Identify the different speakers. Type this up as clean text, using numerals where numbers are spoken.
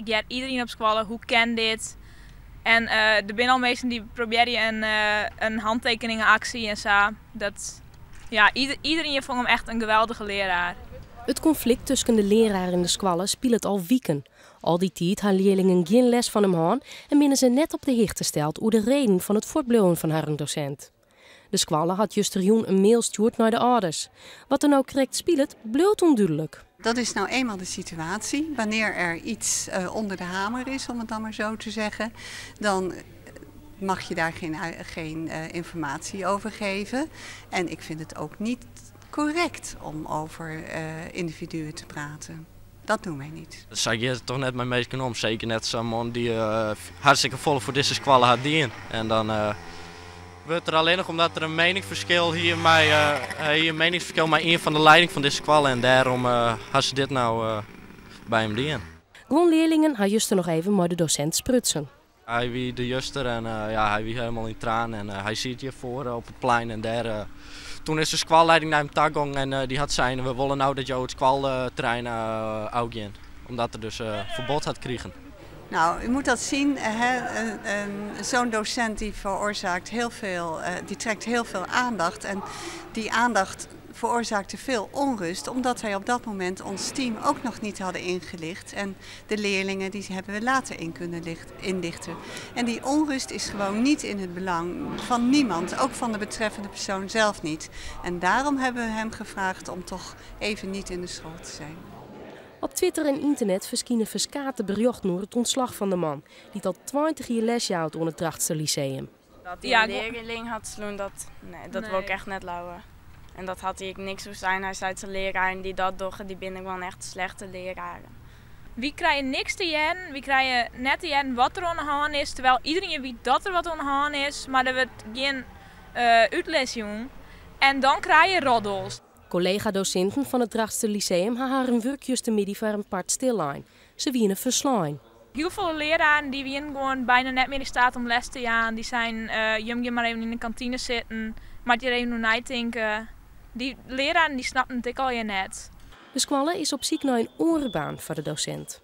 Speaker 1: Ik hear iderien op skoalle, hoe kin dit? En der binne al minsken dy't probearje in hantekeningenaksje en sa. Dat, ja, iderien fûn him echt in geweldige learaar.
Speaker 2: It konflikt tusken de learaar en de skoalle spilet al wiken. Al dy tiid ha learlingen gjin les fan him hân en binne se net op de hichte steld oer de reden fan it fuortbliuwen fan harren dosint. De skoalle hat justerjûn in mail stjoerd nei de âlders. Wat der no krekt spilet, bliuwt ûndúdlik.
Speaker 3: Dat is nou eenmaal de situatie. Wanneer er iets onder de hamer is, om het dan maar zo te zeggen, dan mag je daar geen informatie over geven. En ik vind het ook niet correct om over individuen te praten. Dat doen wij niet.
Speaker 4: Sa giet it toch net mei minsken om, seker net sa'n man dy't hartstikke folle foar dizze skoalle hat dien. En dan wurdt der allinnich omdat er in mieningsferskil hie mei, hie in mieningsferskil mei ien fan de leiding fan dizze skoalle en dêrom ha se dit no by him dien.
Speaker 2: Guon learlingen ha juster noch even mei de dosint sprutsen.
Speaker 4: Hy wie der juster en ja, hy wie hielendal yn tranen en hy siet hjir foar op it plein en dêr, toen is de skoalleiding nei him ta gong en dy hat sein, we wolle no dat jo it skoalterrein ôfgean, omdat er dus ferbod hat krigen.
Speaker 3: Nou, u moet dat zien, hè, zo'n docent die veroorzaakt heel veel, die trekt heel veel aandacht en die aandacht veroorzaakte veel onrust, omdat wij op dat moment ons team ook nog niet hadden ingelicht. En de leerlingen die hebben we later in kunnen inlichten. En die onrust is gewoon niet in het belang van niemand, ook van de betreffende persoon zelf niet. En daarom hebben we hem gevraagd om toch even niet in de school te zijn.
Speaker 2: Op Twitter en ynternet ferskine ferskate berjochten oer it ûntslach fan de man, dy't al 20 jier les jout oan it Drachtster Lyceum.
Speaker 5: Dat hy in learling hat slein, dat, nee, dat wol ik echt net leauwe. En dat hat hy ek niks oer sein. Hy sei de leararen dy't dat dogge, dy binne gewoan echt slechte leararen.
Speaker 1: Wy krije niks te hearren, wy krije net te hearren wat der oan de hân is, terwijl iderien wit dat der wat oan de hân is, mar der wurdt gjin útlis jûn. En dan krije je roddels.
Speaker 2: Kollega-dosinten fan it Drachtster Lyceum ha harren wurk justermiddei foar in part stillein. Se wiene ferslein.
Speaker 1: Hiel folle leararen dy wiene gewoan byna net mear yn steat om les te jaan. Dy seinen, jim gean mar even yn de kantine sitten, moat hjir even oer neitinke. Dy leararen dy snapten it ek allegear net.
Speaker 2: De skoalle is op syk nei in oare baan foar de dosint.